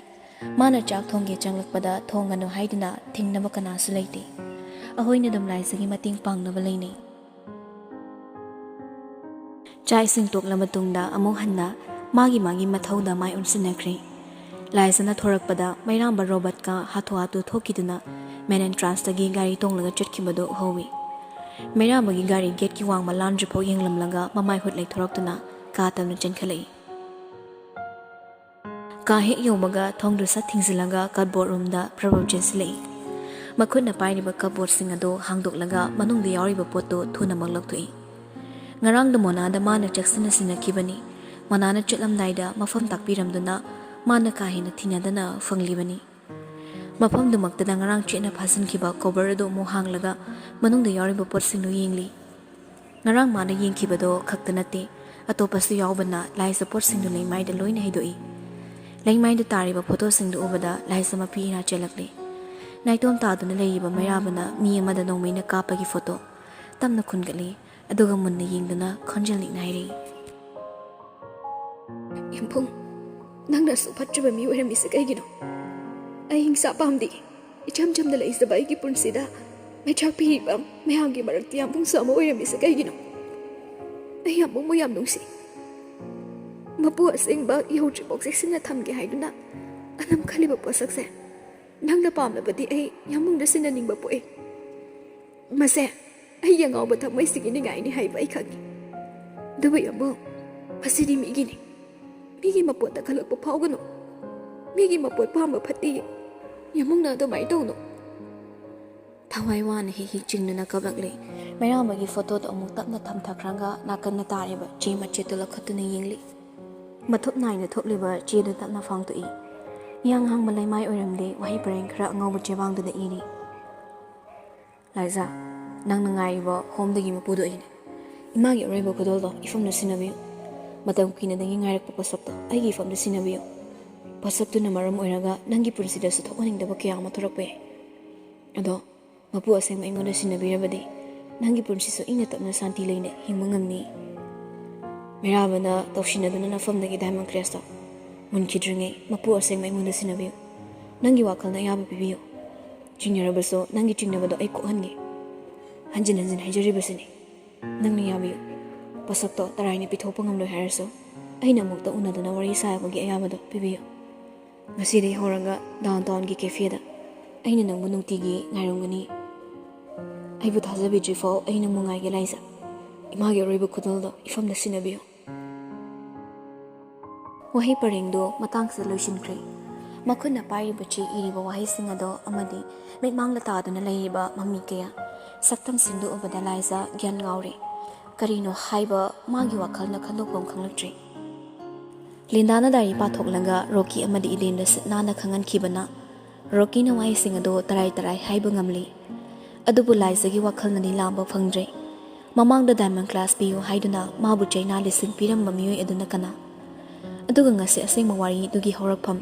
ꯃꯥꯅ ꯆꯥꯛ ꯊꯣꯡꯒꯦ ꯆꯪꯂꯛꯄꯗ ꯊꯣꯡꯒꯅꯨ ꯍꯥꯏꯗꯨꯅ ꯊꯤꯡꯅꯕ ꯀꯅꯥꯁꯨ ꯂꯩꯇꯦ꯫ ꯑꯍꯣꯏꯅ ꯑꯗꯨꯝ ꯂꯥꯏꯖꯒꯤ ꯃꯇꯦꯡ ꯄꯥꯡꯅꯕ ꯂꯩꯅꯩ꯫ ꯆꯥꯛ ꯏꯁꯤꯡ ꯇꯣꯛꯂ ꯃꯇꯨꯡꯗ ꯑꯃꯨꯛ ꯍꯟꯅ ꯃꯥꯒꯤ ꯃꯥꯒꯤ ꯃꯊꯧꯗ ꯃꯥꯏ ꯑꯣꯟꯁꯤꯟꯅꯈ꯭ꯔꯦ꯫ ꯂꯥꯏꯖꯅ ꯊꯣꯔꯛꯄꯗ ꯃꯩꯔꯥꯝꯕ ꯔꯣꯕꯔꯠꯀ ꯍꯥꯊꯨ ꯍꯥꯊꯨ ꯊꯣꯛꯈꯤꯗꯨꯅ main entranceꯇꯒꯤ ꯒꯥꯔꯤ ꯇꯣꯡꯂꯒ ꯆꯠꯈꯤꯕꯗꯨ ꯎꯍꯧꯏ꯫ ꯃꯩꯔꯥꯝꯕꯒꯤ ꯒꯥꯔꯤ gateꯀꯤ ꯋꯥꯡꯃ ꯂꯥꯟꯗ꯭ꯔꯤꯐꯥꯎ ꯌꯦꯡꯂꯝꯂꯒ ꯃꯃꯥꯏ ꯍꯨꯠ ꯂꯩꯊꯣꯔꯛꯇꯨꯅ ꯀꯥ ꯇꯞꯅ ꯆꯦꯟꯈꯠꯂꯛꯏ꯫ ꯀꯥ ꯍꯦꯛ ꯌꯧꯕꯒ ꯊꯣꯡꯗꯨ ꯁꯠ ꯊꯤꯡꯖꯤꯜꯂꯒ cupboard roomꯗ ꯄ꯭ꯔꯕꯞ ꯆꯦꯟꯁꯤꯜꯂꯛꯏ꯫ ꯃꯈꯨꯠꯅ ꯄꯥꯏꯔꯤꯕ cupboardꯁꯤꯡ ꯑꯗꯨ ꯍꯥꯡꯗꯣꯛꯂꯒ ꯃꯅꯨꯡꯗ ꯌꯥꯎꯔꯤꯕ ꯄꯣꯠꯇꯨ ꯊꯨꯅꯃꯛ ꯂꯧꯊꯣꯛꯏ꯫ ꯉꯔꯥꯡꯗ ꯃꯣꯅꯥꯗ ꯃꯥꯅ ꯆꯦꯛꯁꯤꯟꯅ ꯁꯤꯟꯅꯈꯤꯕꯅꯤ꯫ ꯃꯣꯅꯥꯅ ꯆꯠꯂꯝꯗꯥꯏꯗ ꯃꯐꯝ ꯇꯥꯛꯄꯤꯔꯝꯗꯨꯅ ꯃꯥꯅ ꯀꯥ ꯍꯦꯟꯅ ꯊꯤꯅꯗꯅ ꯐꯪꯂꯤꯕꯅꯤ꯫ ꯃꯐꯝꯗꯨꯃꯛꯇꯗ ꯉꯔꯥꯡ ꯆꯦꯠꯅ ꯐꯥꯖꯤꯟꯈꯤꯕ cupboard ꯑꯗꯨ ꯑꯃꯨꯛ ꯍꯥꯡꯂꯒ ꯃꯅꯨꯡꯗ ꯌꯥꯎꯔꯤꯕ ꯄꯣꯠꯁꯤꯡꯗꯨ ꯌꯦꯡꯂꯤ꯫ ꯉꯔꯥꯡ ꯃꯥꯅ ꯌꯦꯡꯈꯤꯕꯗꯣ ꯈꯛꯇ ꯅꯠꯇꯦ, ꯑꯇꯣꯞꯄꯁꯨ ꯌꯥꯎꯕꯅ ꯂꯥꯏꯖ ꯄꯣꯠꯁꯤꯡꯗꯨ ꯂꯩꯃꯥꯏꯗ ꯂꯣꯏꯅ ꯍꯩꯗꯣꯛꯏ꯫ ꯂꯩꯃꯥꯏꯗ ꯇꯥꯔꯤꯕ photoꯁꯤꯡꯗꯨ ꯎꯕꯗ ꯂꯥꯏꯖ ꯃꯄꯤ ꯏꯔꯥ ꯆꯦꯜꯂꯛꯂꯤ꯫ ꯅꯥꯏꯇꯣꯝ ꯇꯥꯗꯨꯅ ꯂꯩꯔꯤꯕ ꯃꯩꯔꯥꯕꯅ ꯃꯤ ꯑꯃꯗ ꯅꯣꯡꯃꯩꯅ ꯀꯥꯞꯄꯒꯤ photo ꯇꯞꯅ ꯈꯨꯟꯒꯠꯂꯤ, ꯑꯗꯨꯒ ꯃꯨꯟꯅ ꯌꯦꯡꯗꯨꯅ ꯈꯣꯟꯖꯦꯜ ꯅꯤꯛꯅ ꯍꯥꯏꯔꯛꯏ꯫ ꯌꯥꯝꯕꯨꯡ, ꯅꯪꯅ ꯑꯁꯨꯛ ꯐꯠꯇ꯭ꯔꯕ ꯃꯤ ꯑꯣꯏꯔꯝꯃꯤꯁꯦ ꯀꯩꯒꯤꯅꯣ? ꯑꯩ ꯍꯤꯡꯁꯥ ꯄꯥꯝꯗꯦ꯫ ꯏꯆꯝ ꯆꯝꯅ ꯂꯩꯖꯕ ꯑꯩꯒꯤ ꯄꯨꯟꯁꯤꯗ ꯃꯩꯆꯥꯛ ꯄꯤꯔꯤꯕ ꯃꯌꯥꯝꯒꯤ ꯃꯔꯛꯇ ꯌꯥꯝꯕꯨꯡꯁꯨ ꯑꯃ ꯑꯣꯏꯔꯝꯃꯤꯁꯦ ꯀꯩꯒꯤꯅꯣ? ꯑꯩ ꯌꯥꯝꯕꯨꯡꯕꯨ ꯌꯥꯝ ꯅꯨꯡꯁꯤ꯫ ꯃꯄꯨ ꯑꯁꯦꯡꯕ ꯌꯧꯗ꯭ꯔꯤꯐꯥꯎ ꯆꯦꯛꯁꯤꯟꯅ ꯊꯝꯒꯦ ꯍꯥꯏꯗꯨꯅ ꯑꯅꯝ ꯈꯜꯂꯤꯕ ꯄꯣꯠꯁꯛꯁꯦ ꯅꯪꯅ ꯄꯥꯝꯂꯕꯗꯤ ꯑꯩ ꯌꯥꯝꯕꯨꯡꯗ ꯁꯤꯟꯅꯅꯤꯡꯕ ꯄꯣꯛꯏ꯫ ꯃꯁꯦ ꯑꯩꯒꯤ ꯑꯉꯥꯎꯕ ꯊꯃꯣꯏꯁꯤꯒꯤ ꯅꯤꯡꯉꯥꯏꯅꯤ ꯍꯥꯏꯕ ꯑꯩ ꯈꯪꯏ꯫ ꯑꯗꯨꯕꯨ ꯌꯥꯝꯕꯨꯡ, ꯃꯁꯤꯗꯤ ꯃꯤꯒꯤꯅꯤ꯫ ꯃꯤꯒꯤ ꯃꯄꯣꯠꯇ ꯈꯜꯂꯛꯄ ꯐꯥꯎꯒꯅꯨ꯫ ꯃꯤꯒꯤ ꯃꯄꯣꯠ ꯄꯥꯝꯕ ꯐꯠꯇꯦ꯫ ꯌꯥꯝꯕꯨꯡꯅ ꯑꯗꯨꯃꯥꯏꯅ ꯇꯧꯅꯨ꯫ ꯊꯋꯥꯏ ꯋꯥꯅ ꯍꯤꯛ ꯍꯤꯛ ꯆꯤꯡꯗꯨꯅ ꯀꯞꯂꯛꯂꯤ꯫ ꯃꯩꯔꯥꯕꯒꯤ ꯐꯣꯇꯣꯗꯣ ꯑꯃꯨꯛ ꯇꯞꯅ ꯊꯝꯊꯈ꯭ꯔꯒ ꯅꯥꯀꯟꯗ ꯇꯥꯔꯤꯕ ꯆꯦ ꯃꯆꯦꯠꯇꯨ ꯂꯧꯈꯠꯇꯨꯅ ꯌꯦꯡꯂꯤ꯫ ꯃꯊꯨꯞ ꯅꯥꯏꯅ ꯊꯣꯛꯂꯤꯕ ꯆꯦꯗꯨ ꯇꯞꯅ ꯐꯥꯡꯗꯣꯛꯏ꯫ ꯏꯍꯥꯡ ꯍꯥꯡꯕ ꯂꯩꯃꯥꯏ ꯑꯣꯏꯔꯝꯗꯦ, ꯋꯥꯍꯩ ꯄꯔꯦꯡ ꯈꯔ ꯑꯉꯧꯕ ꯆꯦꯕꯥꯡꯗꯨꯅ ꯏꯔꯤ꯫ "ꯂꯥꯏꯖꯥ, ꯅꯪꯅ ꯉꯥꯏꯔꯤꯕ ꯍꯣꯝꯗꯒꯤ ꯃꯄꯨꯗꯣ ꯑꯩꯅꯤ꯫ ꯏꯃꯥꯒꯤ ꯑꯔꯣꯏꯕ ꯈꯨꯗꯣꯜꯗꯣ ꯏꯐꯝꯗ ꯁꯤꯟꯅꯕꯤꯌꯨ꯫ ꯃꯇꯝ ꯀꯨꯏꯅꯗꯒꯤ ꯉꯥꯏꯔꯛꯄ ꯄꯣꯠꯁꯛꯇꯣ ꯑꯩꯒꯤ ꯏꯐꯝꯗ ꯁꯤꯟꯅꯕꯤꯌꯨ꯫ ꯄꯣꯠꯁꯛꯇꯨꯅ ꯃꯔꯝ ꯑꯣꯏꯔꯒ ꯅꯪꯒꯤ ꯄꯨꯟꯁꯤꯗꯁꯨ ꯊꯣꯛꯍꯟꯅꯤꯡꯗꯕ ꯀꯌꯥ ꯑꯃ ꯊꯣꯔꯛꯄ ꯌꯥꯏ꯫ ꯑꯗꯣ ꯃꯄꯨ ꯑꯁꯦꯡꯕ ꯑꯩꯉꯣꯟꯗ ꯁꯤꯟꯅꯕꯤꯔꯕꯗꯤ ꯅꯪꯒꯤ ꯄꯨꯟꯁꯤꯁꯨ ꯏꯪꯅ ꯇꯞꯅ ꯁꯥꯟꯇꯤ ꯂꯩꯅ ꯍꯤꯡꯕ ꯉꯝꯅꯤ꯫" ꯃꯩꯔꯥꯕꯅ ꯇꯧꯁꯤꯟꯅꯗꯨꯅ ꯅꯐꯝꯗꯒꯤ diamond clutchꯇꯣ ꯃꯨꯟꯈꯤꯗ꯭ꯔꯤꯉꯩ, "ꯃꯄꯨ ꯑꯁꯦꯡꯕ ꯑꯩꯉꯣꯟꯗ ꯁꯤꯟꯅꯕꯤꯌꯨ꯫ ꯅꯪꯒꯤ ꯋꯥꯈꯜꯅ ꯑꯌꯥꯕ ꯄꯤꯕꯤꯌꯨ꯫ ꯆꯤꯡꯅꯔꯕꯁꯨ ꯅꯪꯒꯤ ꯆꯤꯡꯅꯕꯗꯣ ꯑꯩ ꯀꯣꯛꯍꯟꯒꯦ꯫ ꯍꯟꯖꯤꯟ ꯍꯟꯖꯤꯟ ꯍꯥꯏꯖꯔꯤꯕꯁꯤꯅꯤ꯫ ꯅꯪꯅ ꯌꯥꯕꯤꯌꯨ꯫ ꯄꯣꯠꯁꯛꯇꯣ ꯇꯔꯥꯏꯅ ꯄꯤꯊꯣꯛꯄ ꯉꯝꯂꯣꯏ ꯍꯥꯏꯔꯁꯨ ꯑꯩꯅ ꯑꯃꯨꯛꯇ ꯎꯅꯗꯨꯅ ꯋꯥꯔꯤ ꯁꯥꯕꯒꯤ ꯑꯌꯥꯕꯗꯣ ꯄꯤꯕꯤꯌꯨ꯫ ꯉꯁꯤꯗꯒꯤ ꯍꯧꯔꯒ downtownꯒꯤ cafeꯗ ꯑꯩꯅ ꯅꯪꯕꯨ ꯅꯨꯡꯇꯤꯒꯤ ꯉꯥꯏꯔꯝꯒꯅꯤ꯫ ꯑꯩꯕꯨ ꯊꯥꯖꯕꯤꯗ꯭ꯔꯤꯐꯥꯎ ꯑꯩ ꯅꯪꯕꯨ ꯉꯥꯏꯒꯦ ꯂꯥꯏꯖꯥ꯫ ꯏꯃꯥꯒꯤ ꯑꯔꯣꯏꯕ ꯈꯨꯗꯣꯜꯗꯣ ꯏꯐꯝꯗ ꯁꯤꯟꯅꯕꯤꯌꯨ꯫" ꯋꯥꯍꯩ ꯄꯔꯦꯡꯗꯨ ꯃꯇꯥꯡꯁꯤꯗ ꯂꯣꯏꯁꯤꯟꯈ꯭ꯔꯦ꯫ ꯃꯈꯨꯠꯅ ꯄꯥꯏꯔꯤꯕ ꯆꯦ ꯏꯔꯤꯕ ꯋꯥꯍꯩꯁꯤꯡ ꯑꯗꯣ ꯑꯃꯗꯤ ꯃꯤꯠꯃꯥꯡꯗ ꯇꯥꯗꯨꯅ ꯂꯩꯔꯤꯕ ꯃꯃꯤ ꯀꯌꯥ ꯁꯛꯇꯝꯁꯤꯡꯗꯨ ꯎꯕꯗ ꯂꯥꯏꯖꯥ ꯒ꯭ꯌꯥꯟ ꯉꯥꯎꯔꯦ꯫ ꯀꯔꯤꯅꯣ ꯍꯥꯏꯕ ꯃꯥꯒꯤ ꯋꯥꯈꯜꯅ ꯈꯟꯗꯣꯛꯐꯝ ꯈꯪꯂꯛꯇ꯭ꯔꯦ꯫ ꯂꯤꯟꯗꯥꯅ ꯗꯥꯏꯔꯤ ꯄꯥꯊꯣꯛꯂꯒ ꯔꯣꯀꯤ ꯑꯃꯗꯤ ꯏꯂꯦꯟꯗ ꯁꯤꯠ ꯅꯥꯟꯅ ꯈꯪꯍꯟꯈꯤꯕꯅ ꯔꯣꯀꯤꯅ ꯋꯥꯍꯩꯁꯤꯡ ꯑꯗꯨ ꯇꯔꯥꯏ ꯇꯔꯥꯏ ꯍꯥꯏꯕ ꯉꯝꯂꯤ꯫ ꯑꯗꯨꯕꯨ ꯂꯥꯏꯖꯥꯒꯤ ꯋꯥꯈꯜꯅꯗꯤ ꯂꯥꯝꯕ ꯐꯪꯗ꯭ꯔꯦ꯫ ꯃꯃꯥꯡꯗ diamond clutch ꯄꯤꯌꯨ ꯍꯥꯏꯗꯨꯅ ꯃꯥꯕꯨ ꯆꯩꯅꯥ ꯂꯤꯁꯤꯡ ꯄꯤꯔꯝꯕ ꯃꯤꯑꯣꯏ ꯑꯗꯨꯅ ꯀꯅꯥ? ꯑꯗꯨꯒ ꯉꯁꯤ ꯑꯁꯦꯡꯕ ꯋꯥꯔꯤꯗꯨꯒꯤ ꯍꯧꯔꯛꯐꯝ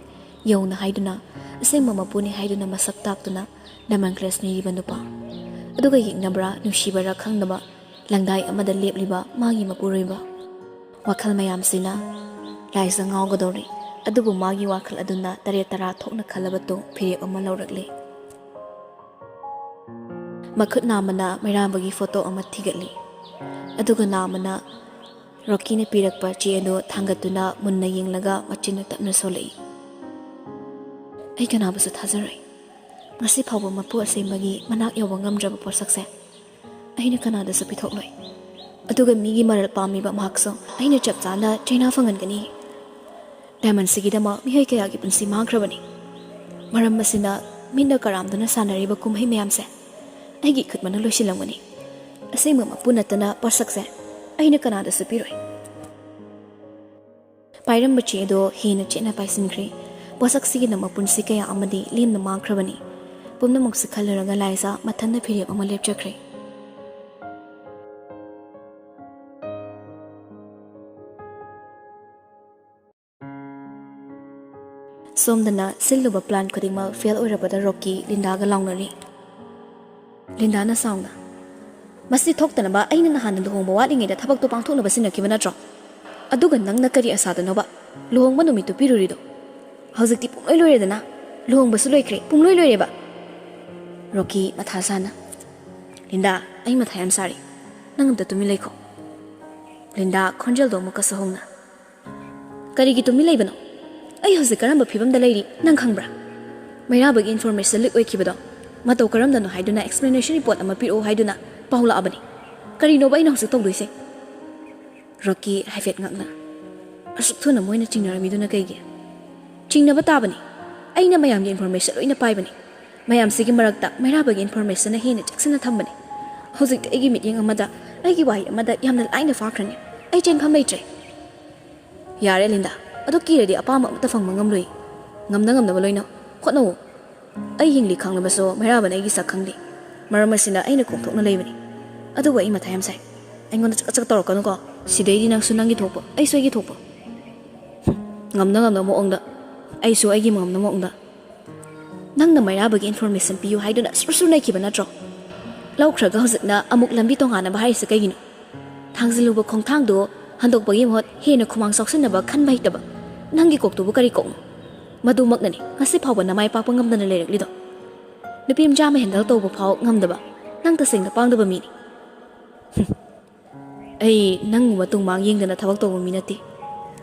ꯌꯧꯅ ꯍꯥꯏꯗꯨꯅ, ꯑꯁꯦꯡꯕ ꯃꯄꯨꯅꯤ ꯍꯥꯏꯗꯨꯅ ꯃꯁꯛ ꯇꯥꯛꯇꯨꯅ diamond clutch ꯅꯤꯔꯤꯕ ꯅꯨꯄꯥ? ꯑꯗꯨꯒ ꯌꯦꯛꯅꯕ꯭ꯔꯥ, ꯅꯨꯡꯁꯤꯕꯔꯥ ꯈꯪꯗꯕ ꯂꯪꯗꯥꯏ ꯑꯃꯗ ꯂꯦꯞꯂꯤꯕ ꯃꯥꯒꯤ ꯃꯄꯨꯔꯣꯏꯕ? ꯋꯥꯈꯜ ꯃꯌꯥꯝꯁꯤꯅ ꯂꯥꯏꯖꯥ ꯉꯥꯎꯒꯗꯧꯔꯤ꯫ ꯑꯗꯨꯕꯨ ꯃꯥꯒꯤ ꯋꯥꯈꯜ ꯑꯗꯨꯅ ꯇꯔꯦꯠ ꯇꯔꯥ ꯊꯣꯛꯅ ꯈꯜꯂꯕ ꯇꯨꯡ ꯐꯤꯔꯦꯞ ꯑꯃ ꯂꯧꯔꯛꯂꯤ꯫ ꯃꯈꯨꯠ ꯅꯥꯝꯃꯅ ꯃꯩꯔꯥꯕꯒꯤ ꯐꯣꯇꯣ ꯑꯃ ꯊꯤꯒꯠꯂꯤ꯫ ꯑꯗꯨꯒ ꯅꯥꯝꯃꯅ ꯔꯣꯀꯤꯅ ꯄꯤꯔꯛꯄ ꯆꯦ ꯑꯗꯨ ꯊꯥꯡꯒꯠꯇꯨꯅ ꯃꯨꯟꯅ ꯌꯦꯡꯂꯒ ꯃꯆꯤꯟꯅ ꯇꯞꯅ ꯁꯣꯜꯂꯛꯏ꯫ "ꯑꯩ ꯀꯅꯥꯕꯨꯁꯨ ꯊꯥꯖꯔꯣꯏ꯫ ꯉꯁꯤ ꯐꯥꯎꯕ ꯃꯄꯨ ꯑꯁꯦꯡꯕꯒꯤ ꯃꯅꯥꯛ ꯌꯧꯕ ꯉꯝꯗ꯭ꯔꯕ ꯄꯣꯠꯁꯛꯁꯦ ꯑꯩꯅ ꯀꯅꯥꯗꯁꯨ ꯄꯤꯊꯣꯛꯂꯣꯏ꯫ ꯑꯗꯨꯒ ꯃꯤꯒꯤ ꯃꯔꯜ ꯄꯥꯝꯂꯤꯕ ꯃꯍꯥꯛꯁꯨ ꯑꯩꯅ ꯆꯞ ꯆꯥꯅ ꯆꯩꯅꯥ ꯐꯪꯍꯟꯒꯅꯤ꯫ Diamondꯁꯤꯒꯤꯗꯃꯛ ꯃꯤꯑꯣꯏ ꯀꯌꯥꯒꯤ ꯄꯨꯟꯁꯤ ꯃꯥꯡꯈ꯭ꯔꯕꯅꯤ꯫ ꯃꯔꯝ ꯑꯁꯤꯅ ꯃꯤꯠꯅ ꯀꯔꯥꯝꯗꯨꯅ ꯁꯥꯟꯅꯔꯤꯕ ꯀꯨꯝꯍꯩ ꯃꯌꯥꯝꯁꯦ ꯑꯩꯒꯤ ꯏꯈꯨꯠ ꯃꯅꯨꯡ ꯂꯣꯏꯁꯤꯜꯂꯝꯒꯅꯤ꯫ ꯑꯁꯦꯡꯕ ꯃꯄꯨ ꯅꯠꯇꯅ ꯄꯣꯠꯁꯛꯁꯦ ꯑꯩꯅ ꯀꯅꯥꯗꯁꯨ ꯄꯤꯔꯣꯏ꯫ ꯄꯥꯏꯔꯝꯕ ꯆꯦ ꯑꯗꯣ ꯍꯦꯟꯅ ꯆꯦꯠꯅ ꯄꯥꯏꯁꯤꯟꯈ꯭ꯔꯦ꯫ ꯄꯣꯠꯁꯛꯁꯤꯒꯤꯅ ꯃꯄꯨꯟꯁꯤ ꯀꯌꯥ ꯑꯃꯗꯤ ꯂꯦꯝꯅ ꯃꯥꯡꯈ꯭ꯔꯕꯅꯤ꯫ ꯄꯨꯝꯅꯃꯛꯁꯤ ꯈꯜꯂꯨꯔꯒ ꯂꯥꯏꯖꯥ ꯃꯊꯟꯇ ꯐꯤꯔꯦꯞ ꯑꯃ ꯂꯦꯞꯆꯈ꯭ꯔꯦ꯫ ꯁꯣꯝꯗꯅ ꯁꯤꯜꯂꯨꯕ ꯄ꯭ꯂꯥꯟ ꯈꯨꯗꯤꯡꯃꯛ ꯐꯦꯜ ꯑꯣꯏꯔꯕꯗ ꯔꯣꯀꯤ ꯂꯤꯟꯗꯥꯒ ꯂꯥꯎꯅꯔꯤ꯫ ꯂꯤꯟꯗꯥꯅ ꯁꯥꯎꯅ, "ꯃꯁꯤ ꯊꯣꯛꯇꯅꯕ ꯑꯩꯅ ꯅꯍꯥꯟꯅ ꯂꯨꯍꯣꯡꯕ ꯋꯥꯠꯂꯤꯉꯩꯗ ꯊꯕꯛꯇꯣ ꯄꯥꯡꯊꯣꯛꯅꯕ ꯁꯤꯟꯅꯈꯤꯕ ꯅꯠꯇ꯭ꯔꯣ? ꯑꯗꯨꯒ ꯅꯪꯅ ꯀꯔꯤ ꯑꯁꯥꯗꯅꯣꯕ ꯂꯨꯍꯣꯡꯕ ꯅꯨꯃꯤꯠꯇꯨ ꯄꯤꯔꯨꯔꯤꯗꯣ? ꯍꯧꯖꯤꯛꯇꯤ ꯄꯨꯡꯂꯣꯏ ꯂꯣꯏꯔꯦꯗꯅ꯫ ꯂꯨꯍꯣꯡꯕꯁꯨ ꯂꯣꯏꯈ꯭ꯔꯦ, ꯄꯨꯡꯂꯣꯏ ꯂꯣꯏꯔꯦꯕ꯫" ꯔꯣꯀꯤ ꯃꯊꯥ ꯁꯥꯅ, "ꯂꯤꯟꯗꯥ, ꯑꯩ ꯃꯊꯥ ꯌꯥꯝ ꯁꯥꯔꯤ꯫ ꯅꯪ ꯑꯝꯇ ꯇꯨꯃꯤꯟ ꯂꯩꯈꯣ꯫" ꯂꯤꯟꯗꯥ ꯈꯣꯟꯖꯦꯜꯗꯣ ꯑꯃꯨꯛꯀꯁꯨ ꯍꯧꯅ, "ꯀꯔꯤꯒꯤ ꯇꯨꯃꯤꯟ ꯂꯩꯕꯅꯣ? ꯑꯩ ꯍꯧꯖꯤꯛ ꯀꯔꯝꯕ ꯐꯤꯕꯝꯗ ꯂꯩꯔꯤ ꯅꯪ ꯈꯪꯕ꯭ꯔꯥ? ꯃꯩꯔꯥꯕꯒꯤ ꯏꯟꯐꯣꯔꯃꯦꯁꯟ ꯂꯤꯛ ꯑꯣꯏꯈꯤꯕꯗꯣ ꯃꯇꯧ ꯀꯔꯝꯗꯅꯣ ꯍꯥꯏꯗꯨꯅ ꯑꯦꯛꯁꯄ꯭ꯂꯦꯅꯦꯁꯟ ꯔꯤꯄꯣꯔꯠ ꯑꯃ ꯄꯤꯔꯛꯑꯣ ꯍꯥꯏꯗꯨꯅ ꯄꯥꯎ ꯂꯥꯛꯑꯕꯅꯤ꯫ ꯀꯔꯤꯅꯣꯕ ꯑꯩꯅ ꯍꯧꯖꯤꯛ ꯇꯧꯗꯣꯏꯁꯦ?" ꯔꯣꯀꯤ ꯍꯥꯏꯐꯦꯠ ꯉꯛꯅ, "ꯑꯁꯨꯛ ꯊꯨꯅ ꯃꯣꯏꯅ ꯆꯤꯡꯅꯔꯝꯃꯤꯗꯨꯅ ꯀꯩꯒꯤ?" "ꯆꯤꯡꯅꯕ ꯇꯥꯕꯅꯤ꯫ ꯑꯩꯅ ꯃꯌꯥꯝꯒꯤ ꯏꯟꯐꯣꯔꯃꯦꯁꯟ ꯂꯣꯏꯅ ꯄꯥꯏꯕꯅꯤ꯫ ꯃꯌꯥꯝꯁꯤꯒꯤ ꯃꯔꯛꯇ ꯃꯩꯔꯥꯕꯒꯤ ꯏꯟꯐꯣꯔꯃꯦꯁꯟꯅ ꯍꯦꯟꯅ ꯆꯦꯛꯁꯤꯟꯅ ꯊꯝꯕꯅꯤ꯫ ꯍꯧꯖꯤꯛꯇꯤ ꯑꯩꯒꯤ ꯃꯤꯠꯌꯦꯡ ꯑꯃꯗ, ꯑꯩꯒꯤ ꯋꯥꯍꯩ ꯑꯃꯗ ꯌꯥꯝꯅ ꯂꯥꯏꯅ ꯐꯥꯈ꯭ꯔꯅꯤ꯫ ꯑꯩ ꯆꯦꯟꯐꯝ ꯂꯩꯇ꯭ꯔꯦ꯫" "ꯌꯥꯔꯦ ꯂꯤꯟꯗꯥ, ꯑꯗꯨ ꯀꯤꯔꯗꯤ ꯑꯄꯥꯝꯕ ꯑꯃꯠꯇ ꯐꯪꯕ ꯉꯝꯂꯣꯏ꯫ ꯉꯝꯅ ꯉꯝꯅꯕ ꯂꯣꯏꯅ ꯍꯣꯠꯅꯧ꯫ ꯑꯩ ꯍꯤꯡꯂꯤ ꯈꯪꯂꯕꯁꯨ ꯃꯩꯔꯥꯕꯅ ꯑꯩꯒꯤ ꯁꯛ ꯈꯪꯗꯦ꯫ ꯃꯔꯝ ꯑꯁꯤꯅ ꯑꯩꯅ ꯈꯣꯝꯊꯣꯛꯅ ꯂꯩꯕꯅꯤ꯫ ꯑꯗꯨꯕꯨ ꯑꯩ ꯃꯊꯥ ꯌꯥꯝ ꯁꯥꯏ꯫ ꯑꯩꯉꯣꯟꯗ ꯆꯀ ꯆꯀ ꯇꯧꯔꯛꯀꯅꯨꯀꯣ꯫ ꯁꯤꯗꯩꯗꯤ ꯅꯪꯁꯨ ꯅꯪꯒꯤ ꯊꯣꯛꯄ, ꯑꯩꯁꯨ ꯑꯩꯒꯤ ꯊꯣꯛꯄ꯫ ꯍꯨꯝ, ꯉꯝꯅ ꯉꯝꯅꯕ ꯃꯑꯣꯡꯗ, ꯑꯩꯁꯨ ꯑꯩꯒꯤ ꯉꯝꯅ ꯃꯑꯣꯡꯗ꯫ ꯅꯪꯅ ꯃꯩꯔꯥꯕꯒꯤ ꯏꯟꯐꯣꯔꯃꯦꯁꯟ ꯄꯤꯌꯨ ꯍꯥꯏꯗꯨꯅ ꯁꯨꯔ ꯁꯨꯔ ꯅꯩꯈꯤꯕ ꯅꯠꯇ꯭ꯔꯣ? ꯂꯧꯈ꯭ꯔꯒ ꯍꯧꯖꯤꯛꯅ ꯑꯃꯨꯛ ꯂꯝꯕꯤ ꯇꯣꯉꯥꯟꯅꯕ ꯍꯥꯏꯔꯤꯁꯦ ꯀꯩꯒꯤꯅꯣ? ꯊꯥꯡꯖꯤꯜꯂꯨꯕ ꯈꯣꯡꯊꯥꯡꯗꯨ ꯍꯟꯗꯣꯛꯄꯒꯤ ꯃꯍꯨꯠ ꯍꯦꯟꯅ ꯈꯨꯃꯥꯡ ꯆꯥꯎꯁꯤꯟꯅꯕ ꯈꯟꯕ ꯍꯩꯇꯕ ꯅꯪꯒꯤ ꯀꯣꯛꯇꯨꯕꯨ ꯀꯔꯤ ꯀꯣꯛꯅꯣ? ꯃꯗꯨꯃꯛꯅꯅꯤ ꯉꯁꯤ ꯐꯥꯎꯕ ꯅꯃꯥꯏ ꯄꯥꯛꯄ ꯉꯝꯗꯅ ꯂꯩꯔꯛꯂꯤꯗꯣ꯫ ꯅꯨꯄꯤ ꯃꯆꯥ ꯑꯃ ꯍꯦꯟꯗꯜ ꯇꯧꯕ ꯐꯥꯎ ꯉꯝꯗꯕ ꯅꯪ ꯇꯁꯦꯡꯅ ꯄꯥꯡꯗꯕ ꯃꯤꯅꯤ꯫" ꯍꯨꯝ꯫ "ꯑꯩ ꯅꯪ ꯃꯇꯨꯡ ꯃꯥꯡ ꯌꯦꯡꯗꯅ ꯊꯕꯛ ꯇꯧꯕ ꯃꯤ ꯅꯠꯇꯦ꯫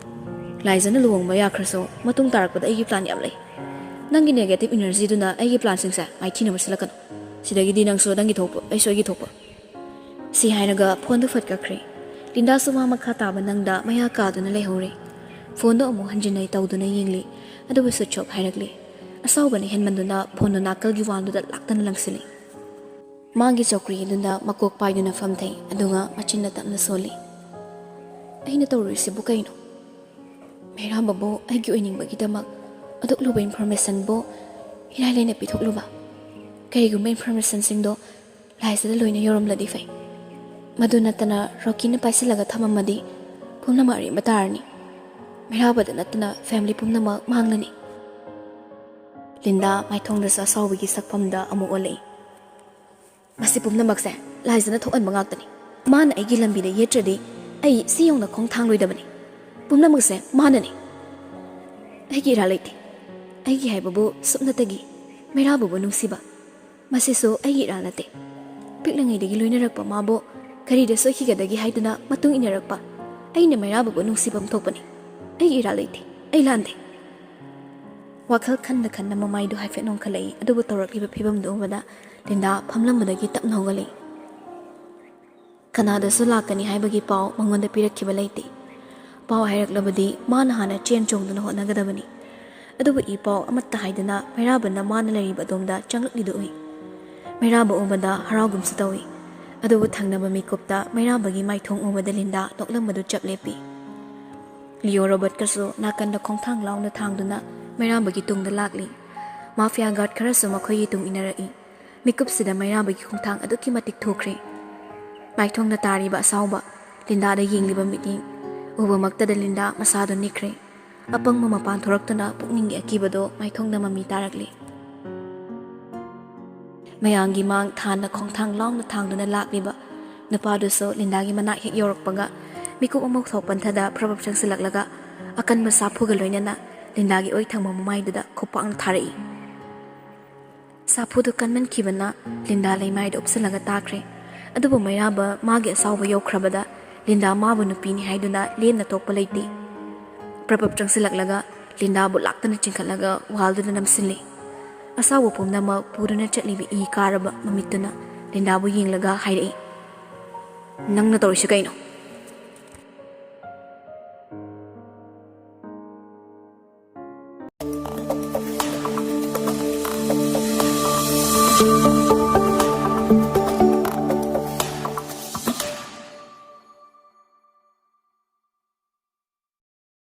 ꯂꯥꯏꯖꯅ ꯂꯨꯍꯣꯡꯕ ꯌꯥꯈ꯭ꯔꯁꯨ ꯃꯇꯨꯡ ꯇꯥꯔꯛꯄꯗ ꯑꯩꯒꯤ ꯄ꯭ꯂꯥꯟ ꯌꯥꯝ ꯂꯩ꯫ ꯅꯪꯒꯤ ꯅꯦꯒꯦꯇꯤꯚ ꯏꯅꯔꯖꯤꯗꯨꯅ ꯑꯩꯒꯤ ꯄ꯭ꯂꯥꯟꯁꯤꯡꯁꯦ ꯃꯥꯏꯊꯤꯅꯕ ꯁꯤꯜꯂꯛꯀꯅꯨ꯫ ꯁꯤꯗꯒꯤꯗꯤ ꯅꯪꯁꯨ ꯅꯪꯒꯤ ꯊꯣꯛꯄ, ꯑꯩꯁꯨ ꯑꯩꯒꯤ ꯊꯣꯛꯄ꯫" ꯁꯤ ꯍꯥꯏꯔꯒ ꯐꯣꯟꯗꯨ ꯐꯠ ꯀꯛꯈ꯭ꯔꯦ꯫ ꯂꯤꯟꯗꯥꯁꯨ ꯋꯥ ꯃꯈꯥ ꯇꯥꯕ ꯅꯪꯗ ꯃꯌꯥ ꯀꯥꯗꯨꯅ ꯂꯩꯍꯧꯔꯦ꯫ ꯐꯣꯟꯗꯣ ꯑꯃꯨꯛ ꯍꯟꯖꯤꯟꯅ ꯇꯧꯗꯨꯅ ꯌꯦꯡꯂꯤ, ꯑꯗꯨꯕꯨ ꯁ꯭ꯋꯤꯠꯆ ꯑꯣꯐ ꯍꯥꯏꯔꯛꯂꯤ꯫ ꯑꯁꯥꯎꯕꯅ ꯍꯦꯟꯃꯟꯗꯨꯅ ꯐꯣꯟꯗꯨ ꯅꯥꯀꯜꯒꯤ ꯋꯥꯜꯗꯨꯗ ꯂꯥꯛꯇꯅ ꯂꯪꯁꯤꯜꯂꯤ꯫ ꯃꯥꯒꯤ ꯆꯧꯀ꯭ꯔꯤ ꯑꯗꯨꯗ ꯃꯀꯣꯛ ꯄꯥꯏꯗꯨꯅ ꯐꯝꯊꯩ, ꯑꯗꯨꯒ ꯃꯆꯤꯟꯅ ꯇꯞꯅ ꯁꯣꯜꯂꯤ꯫ "ꯑꯩꯅ ꯇꯧꯔꯨꯔꯤꯁꯤꯕꯨ ꯀꯩꯅꯣ? ꯃꯩꯔꯥꯕꯕꯨ ꯑꯩꯒꯤ ꯑꯣꯏꯅꯤꯡꯕꯒꯤꯗꯃꯛ ꯑꯗꯨꯛ ꯂꯨꯕ informationꯕꯨ ꯏꯔꯥꯏ ꯂꯥꯏꯅ ꯄꯤꯊꯣꯛꯂꯨꯕ? ꯀꯔꯤꯒꯨꯝꯕ informationꯁꯤꯡꯗꯣ ꯂꯥꯏꯖꯗ ꯂꯣꯏꯅ ꯌꯧꯔꯝꯂꯗꯤ ꯐꯩ꯫ ꯃꯗꯨ ꯅꯠꯇꯅ ꯔꯣꯀꯤꯅ ꯄꯥꯏꯁꯤꯜꯂꯒ ꯊꯝꯃꯝꯃꯗꯤ ꯄꯨꯝꯅꯃꯛ ꯑꯔꯦꯝꯕ ꯇꯥꯔꯅꯤ꯫ ꯃꯩꯔꯥꯕꯗ ꯅꯠꯇꯅ family ꯄꯨꯝꯅꯃꯛ ꯃꯥꯡꯂꯅꯤ꯫" ꯂꯤꯟꯗꯥ ꯃꯥꯏꯊꯣꯡꯗꯁꯨ ꯑꯁꯥꯎꯕꯒꯤ ꯁꯛꯐꯝꯗ ꯑꯃꯨꯛ ꯑꯣꯜꯂꯛꯏ꯫ "ꯃꯁꯤ ꯄꯨꯝꯅꯃꯛꯁꯦ ꯂꯥꯏꯖꯅ ꯊꯣꯛꯍꯟꯕ ꯉꯥꯛꯇꯅꯤ꯫ ꯃꯥꯅ ꯑꯩꯒꯤ ꯂꯝꯕꯤꯗ ꯌꯦꯠꯇ꯭ꯔꯗꯤ ꯑꯩ ꯁꯤ ꯌꯧꯅ ꯈꯣꯡ ꯊꯥꯡꯂꯣꯏꯗꯕꯅꯤ꯫ ꯄꯨꯝꯅꯃꯛꯁꯦ ꯃꯥꯅꯅꯤ꯫ ꯑꯩꯒꯤ ꯏꯔꯥꯜ ꯂꯩꯇꯦ꯫ ꯑꯩꯒꯤ ꯍꯥꯏꯕꯕꯨ ꯁꯨꯞꯅꯇꯒꯤ ꯃꯩꯔꯥꯕꯕꯨ ꯅꯨꯡꯁꯤꯕ꯫ ꯃꯁꯤꯁꯨ ꯑꯩꯒꯤ ꯏꯔꯥꯜ ꯅꯠꯇꯦ꯫ ꯄꯤꯛꯂꯤꯉꯩꯗꯒꯤ ꯂꯣꯏꯅꯔꯛꯄ ꯃꯥꯕꯨ ꯀꯔꯤꯗ ꯁꯣꯏꯈꯤꯒꯗꯒꯦ ꯍꯥꯏꯗꯨꯅ ꯃꯇꯨꯡ ꯏꯟꯅꯔꯛꯄ ꯑꯩꯅ ꯃꯩꯔꯥꯕꯕꯨ ꯅꯨꯡꯁꯤꯐꯝ ꯊꯣꯛꯄꯅꯤ꯫ ꯑꯩꯒꯤ ꯏꯔꯥꯜ ꯂꯩꯇꯦ꯫ ꯑꯩ ꯂꯥꯟꯗꯦ꯫" ꯋꯥꯈꯜ ꯈꯟꯅ ꯈꯟꯅ ꯃꯃꯥꯏꯗꯨ ꯍꯥꯏꯐꯦꯠ ꯅꯣꯡꯈꯠꯂꯛꯏ꯫ ꯑꯗꯨꯕꯨ ꯇꯧꯔꯛꯂꯤꯕ ꯐꯤꯕꯝꯗꯨ ꯎꯕꯗ ꯂꯤꯟꯗꯥ ꯐꯝꯂꯝꯕꯗꯒꯤ ꯇꯞꯅ ꯍꯧꯒꯠꯂꯛꯏ꯫ ꯀꯅꯥꯗꯁꯨ ꯂꯥꯛꯀꯅꯤ ꯍꯥꯏꯕꯒꯤ ꯄꯥꯎ ꯃꯉꯣꯟꯗ ꯄꯤꯔꯛꯈꯤꯕ ꯂꯩꯇꯦ꯫ ꯄꯥꯎ ꯍꯥꯏꯔꯛꯂꯕꯗꯤ ꯃꯥꯅ ꯍꯥꯟꯅ ꯆꯦꯟ ꯆꯣꯡꯗꯨꯅ ꯍꯣꯠꯅꯒꯗꯕꯅꯤ꯫ ꯑꯗꯨꯕꯨ ꯏ ꯄꯥꯎ ꯑꯃꯠꯇ ꯍꯥꯏꯗꯅ ꯃꯩꯔꯥꯕꯅ ꯃꯥꯅ ꯂꯩꯔꯤꯕ ꯑꯗꯣꯝꯗ ꯆꯪꯂꯛꯂꯤꯗꯨ ꯎꯏ꯫ ꯃꯩꯔꯥꯕ ꯎꯕꯗ ꯍꯔꯥꯎꯒꯨꯝꯁꯨ ꯇꯧꯏ꯫ ꯑꯗꯨꯕꯨ ꯊꯪꯅꯕ ꯃꯤꯀꯨꯞꯇ ꯃꯩꯔꯥꯕꯒꯤ ꯃꯥꯏꯊꯣꯡ ꯎꯕꯗ ꯂꯤꯟꯗꯥ ꯅꯣꯛꯂꯝꯕꯗꯨ ꯆꯞ ꯂꯦꯞꯄꯤ꯫ ꯂꯤꯑꯣ ꯔꯣꯕꯔꯠꯀꯁꯨ ꯅꯥꯀꯟꯗ ꯈꯣꯡꯊꯥꯡ ꯂꯥꯎꯅ ꯊꯥꯡꯗꯨꯅ ꯃꯩꯔꯥꯕꯒꯤ ꯇꯨꯡꯗ ꯂꯥꯛꯂꯤ꯫ ꯃꯥꯐꯤꯌꯥ ꯒꯥꯔꯗ ꯈꯔꯁꯨ ꯃꯈꯣꯏꯒꯤ ꯇꯨꯡ ꯏꯟꯅꯔꯛꯏ꯫ ꯃꯤꯀꯨꯞꯁꯤꯗ ꯃꯩꯔꯥꯕꯒꯤ ꯈꯣꯡꯊꯥꯡ ꯑꯗꯨꯛꯀꯤ ꯃꯇꯤꯛ ꯊꯨꯈ꯭ꯔꯦ꯫ ꯃꯥꯏꯊꯣꯡꯗ ꯇꯥꯔꯤꯕ ꯑꯁꯥꯎꯕ, ꯂꯤꯟꯗꯥꯗ ꯌꯦꯡꯂꯤꯕ ꯃꯤꯠꯌꯦꯡ ꯎꯕꯃꯛꯇꯗ ꯂꯤꯟꯗꯥ ꯃꯁꯥꯗꯨ ꯅꯤꯛꯈ꯭ꯔꯦ꯫ ꯑꯄꯪꯕ ꯃꯄꯥꯟ ꯊꯣꯔꯛꯇꯨꯅ ꯄꯨꯛꯅꯤꯡꯒꯤ ꯑꯀꯤꯕꯗꯣ ꯃꯥꯏꯊꯣꯡꯗ ꯃꯃꯤ ꯇꯥꯔꯛꯂꯤ꯫ ꯃꯌꯥꯝꯒꯤ ꯃꯥꯡ ꯊꯥꯟꯅ ꯈꯣꯡꯊꯥꯡ ꯂꯥꯎꯅ ꯊꯥꯡꯗꯨꯅ ꯂꯥꯛꯂꯤꯕ ꯅꯨꯄꯥꯗꯨꯁꯨ ꯂꯤꯟꯗꯥꯒꯤ ꯃꯅꯥꯛ ꯍꯦꯛ ꯌꯧꯔꯛꯄꯒ ꯃꯤꯀꯨꯞ ꯑꯃꯨꯛ ꯊꯣꯛꯄꯟꯊꯗ ꯄ꯭ꯔꯞ ꯄ꯭ꯔꯞ ꯆꯪꯁꯤꯜꯂꯛꯂꯒ ꯑꯀꯟꯕ ꯁꯥꯐꯨꯒ ꯂꯣꯏꯅꯅ ꯂꯤꯟꯗꯥꯒꯤ ꯑꯣꯏ ꯊꯪꯕ ꯃꯃꯥꯏꯗꯨꯗ ꯈꯨꯄꯥꯛꯅ ꯊꯥꯔꯛꯏ꯫ ꯁꯥꯐꯨꯗꯨ ꯀꯟꯃꯟꯈꯤꯕꯅ ꯂꯤꯟꯗꯥ ꯂꯩꯃꯥꯏꯗ ꯎꯞꯁꯤꯜꯂꯒ ꯇꯥꯈ꯭ꯔꯦ꯫ ꯑꯗꯨꯕꯨ ꯃꯩꯔꯥꯕ ꯃꯥꯒꯤ ꯑꯁꯥꯎꯕ ꯌꯧꯈ꯭ꯔꯕꯗ ꯂꯤꯟꯗꯥ ꯃꯥꯕꯨ ꯅꯨꯄꯤꯅꯤ ꯍꯥꯏꯗꯨꯅ ꯂꯦꯝꯅ ꯇꯣꯛꯄ ꯂꯩꯇꯦ꯫ ꯄ꯭ꯔꯞ ꯄ꯭ꯔꯞ ꯆꯪꯁꯤꯜꯂꯛꯂꯒ ꯂꯤꯟꯗꯥꯕꯨ ꯂꯥꯛꯇꯅ ꯆꯤꯡꯈꯠꯂꯒ ꯋꯥꯜꯗꯨꯗ ꯅꯝꯁꯤꯜꯂꯤ꯫ ꯑꯁꯥꯎꯕ ꯄꯨꯝꯅꯃꯛ ꯄꯨꯗꯨꯅ ꯆꯠꯂꯤꯕ ꯏ ꯀꯥꯔꯕ ꯃꯃꯤꯠꯇꯨꯅ ꯂꯤꯟꯗꯥꯕꯨ ꯌꯦꯡꯂꯒ ꯍꯥꯏꯔꯛꯏ, "ꯅꯪꯅ ꯇꯧꯔꯤꯁꯤ ꯀꯩꯅꯣ?